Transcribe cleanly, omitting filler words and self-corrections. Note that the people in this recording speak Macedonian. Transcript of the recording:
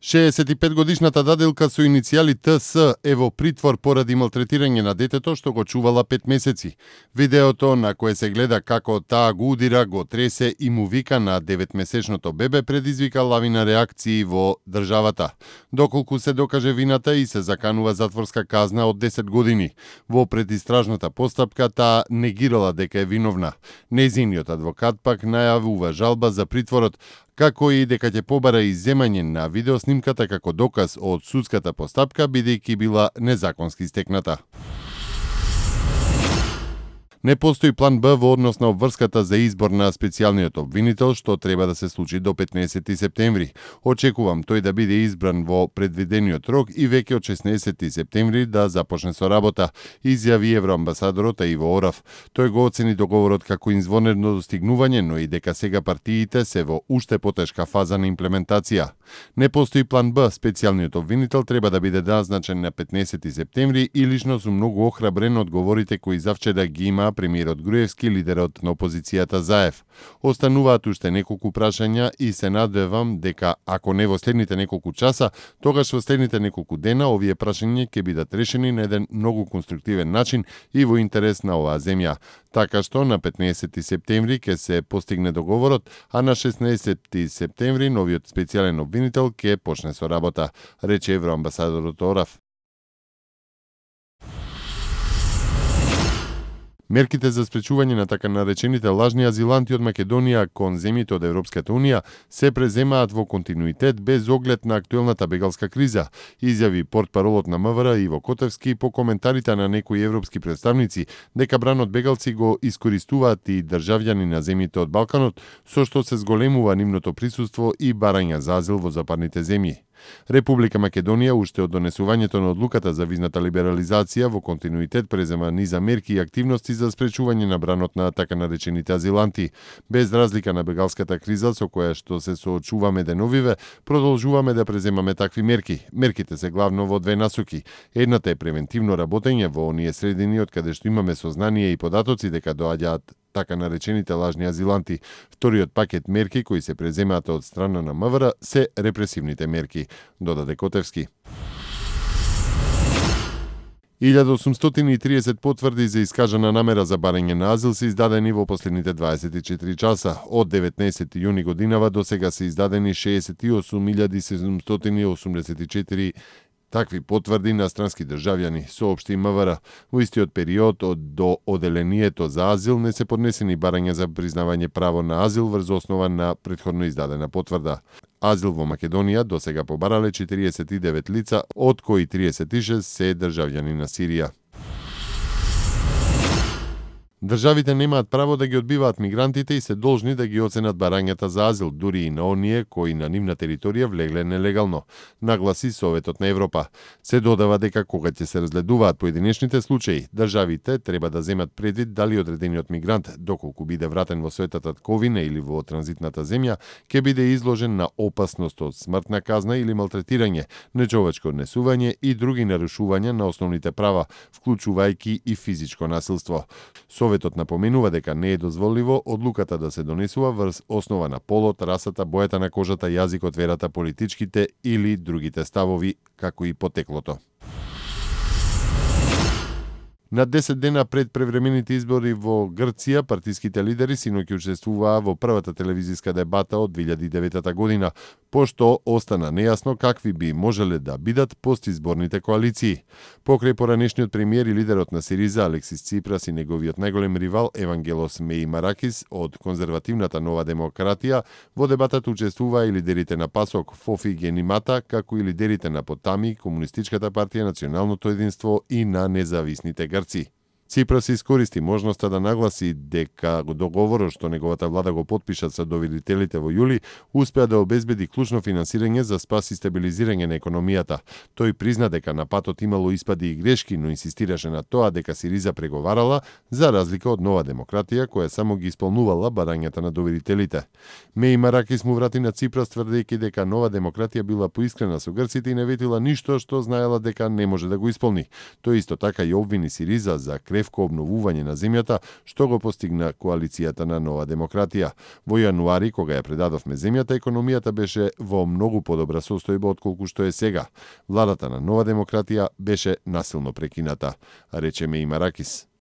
65-годишната даделка со иницијали ТС е во притвор поради малтретирање на детето што го чувала 5 месеци. Видеото на кое се гледа како таа го удира, го тресе и му вика на 9-месечното бебе предизвика лавина реакции во државата. Доколку се докаже вината и се заканува затворска казна од 10 години. Во предистражната постапка таа негирала дека е виновна. Нејзиниот адвокат пак најавува жалба за притворот, како и дека ќе побара изземање на видеоснимката како доказ од судската постапка, бидејќи била незаконски стекната. Не постои план Б во однос на обврската за избор на специјалниот обвинител, што треба да се случи до 15 септември. Очекувам тој да биде избран во предвидениот рок и веќе од 16 септември да започне со работа, изјави евроамбасадорот Иво Орав. Тој го оцени договорот како извонредно достигнување, но и дека сега партиите се во уште потешка фаза на имплементација. Не постои план Б, специјалниот обвинител треба да биде назначен на 15 септември и лично сум многу охрабрен од говорите кои завчера ги има премиерот Груевски, лидерот на опозицијата Заев. Остануваат уште неколку прашања и се надевам дека ако не во следните неколку часа, тогаш во следните неколку дена овие прашања ќе бидат решени на еден многу конструктивен начин и во интерес на оваа земја. Така што на 15 септември ќе се постигне договорот, а на 16 септември новиот специјален обвинител ќе почне со работа, рече евроамбасадорот Орав. Мерките за спречување на така наречените лажни азиланти од Македонија кон земјите од Европската Унија се преземаат во континуитет без оглед на актуелната бегалска криза, изјави портпаролот на МВР Иво Котевски по коментарите на некои европски представници дека бранот бегалци го искористуваат и државјани на земјите од Балканот, со што се зголемува нивното присуство и барање за азил во западните земји. Република Македонија уште од донесувањето на одлуката за визната либерализација во континуитет презема низа мерки и активности за спречување на бранот на така наречените азиланти. Без разлика на бегалската криза со која што се соочуваме деновиве, продолжуваме да преземаме такви мерки. Мерките се главно во две насоки. Едната е превентивно работење во оние средини од каде што имаме сознание и податоци дека доаѓаат така наречените лажни азиланти. Вториот пакет мерки кои се преземаат од страна на МВР се репресивните мерки, додаде Котевски. 1830 потврди за искажана намера за барање на азил се издадени во последните 24 часа. Од 19 јуни годинава до сега се издадени 68.784 такви потврди на странски државјани, соопшти МВР. Во истиот период до оделението за азил не се поднесени барања за признавање право на азил врз основа на претходно издадена потврда. Азил во Македонија до сега побарале 49 лица, од кои 36 се државјани на Сирија. Државите немаат право да ги одбиваат мигрантите и се должни да ги оценат барањата за азил, дури и на оние кои на нивна територија влегле нелегално, нагласи Советот на Европа. Се додава дека кога ќе се разгледуваат поединечните случаи, државите треба да земат предвид дали одредениот мигрант, доколку биде вратен во својата татковина или во транзитната земја, ќе биде изложен на опасност од смртна казна или малтретирање, нечовечко однесување и други нарушувања на основните права, вклучувајќи и физичко насилство. Советот напоменува дека не е дозволиво одлуката да се донесува врз основа на полот, расата, бојата на кожата, јазикот, верата, политичките или другите ставови, како и потеклото. На 10 дена пред превремените избори во Грција, партиските лидери синоќ учествуваа во првата телевизиска дебата од 2009 година, пошто остана нејасно какви би можеле да бидат постизборните коалиции. Покрај поранешниот премиер и лидерот на СИРИЗА Алексис Ципрас и неговиот најголем ривал Евангелос Меимаракис од конзервативната Нова демократија, во дебатата учествуваа и лидерите на ПАСОК Фофи Генимата, како и лидерите на Потами, Комунистичката партија, Националното единство и на независните грци. Ципрас искористи можноста да нагласи дека договорот што неговата влада го потпиша со доверителите во јули успеа да обезбеди клучно финансирање за спас и стабилизирање на економијата. Тој призна дека на патот имало испади и грешки, но инсистираше на тоа дека СИРИЗА преговарала за разлика од Нова демократија која само ги исполнувала барањата на доверителите. Меимаракис му врати на Ципрас тврдејќи дека Нова демократија била поискрена со грците и не ветила ништо што знаела дека не може да го исполни. Тој исто така и обвини СИРИЗА за крев кревко обновување на земјата, што го постигна коалицијата на Нова демократија. Во јануари, кога ја предадовме земјата, економијата беше во многу подобра состојба отколку што е сега. Владата на Нова демократија беше насилно прекината, рече Меи Маракис.